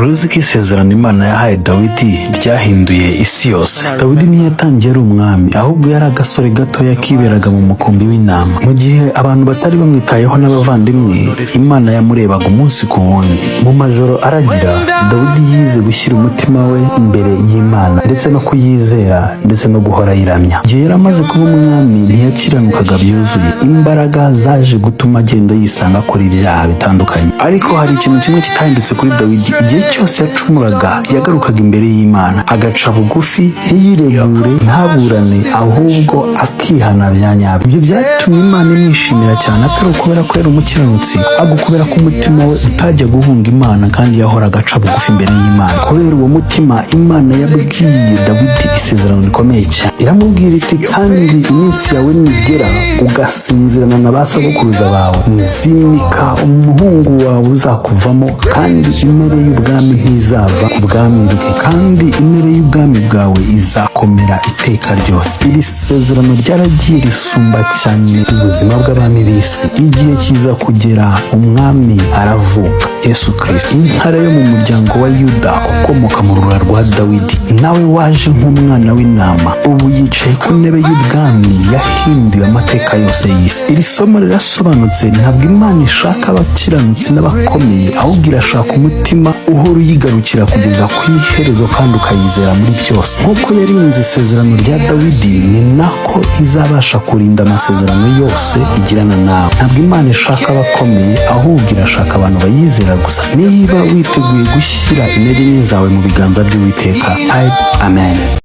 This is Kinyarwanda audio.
Wari uzi ko isezerano Imana yahaye Dawidi ryahinduye isi yose? Dawidi ntiyatangiye ari umwami, ahubwo yari agasore gatoya kiberaga mu mukumbi w'intama. Mu gihe abantu batari bamwitayeho n'abavandimwe, Imana yamurebaga umunsi ku wundi. Mu majoro aragira, Dawidi yize gushyira umutima we imbere y'Imana, ndetse no kuyizera, ndetse no guhora ayiramya. Igihe yari amaze kuba umwami, ntiyakiranukaga byuzuye. Imbaraga zaje gutuma agenda yisanga akora ibyaha bitandukanye. Ariko hari ikintu kimwe kitahindutse kuri Dawidi: igihe cyose yacumuraga, yagarukaga imbere y'Imana, agaca bugufi, ntiyiregure, ntaburane, ahubwo akihana bya nyabyo. Ibyo byatumye Imana imwishimira cyane, atari ukubera ko yari umukiranutsi, ahubwo kubera ko umutima we utajya guhunga Imana kandi yahoraga aca bugufi imbere y'Imana. Kubera uwo mutima, Imana yabwiye Dawidi isezerano rikomeye cyane. Iramubwira iti: "Kandi iminsi yawe nigera, ugasinzirana na ba sogokuruza bawe, nzimika umuhungu wawe uzakuvamo, kandi intebe y'ubwami ntizava ku bwami bwe, kandi intebe y'ubwami bwawe izakomera iteka ryose." Iri sezerano ryaragiye risumba cyane ubuzima bw'abami b'isi. Igihe kiza kugera, umwami aravuka, Yesu Kirisito, intare yo mu muryango wa Yuda, ukomoka mu rura rwa Dawidi, nawe waje nk'umwana w'intama. Ubu yicaye ku ntebe y'ubwami yahinduye amateka yose y'isi. Iri somo rirasobanutse: ntabwo Imana ishaka abakiranutsi n'abakomeye, ahubwo irashaka umutima uhora uyigarukira kugeza ku iherezo kandi ukayizera muri byose. Nk'uko yarinze isezerano rya Dawidi, ni nako izabasha kurinda amasezerano yose igirana nawe. Ntabwo Imana ishaka abakomeye, ahubwo irashaka abantu bayizera gusa. Niba witeguye gushyira intege nke zawe mu biganza by'Uwiteka, type amen.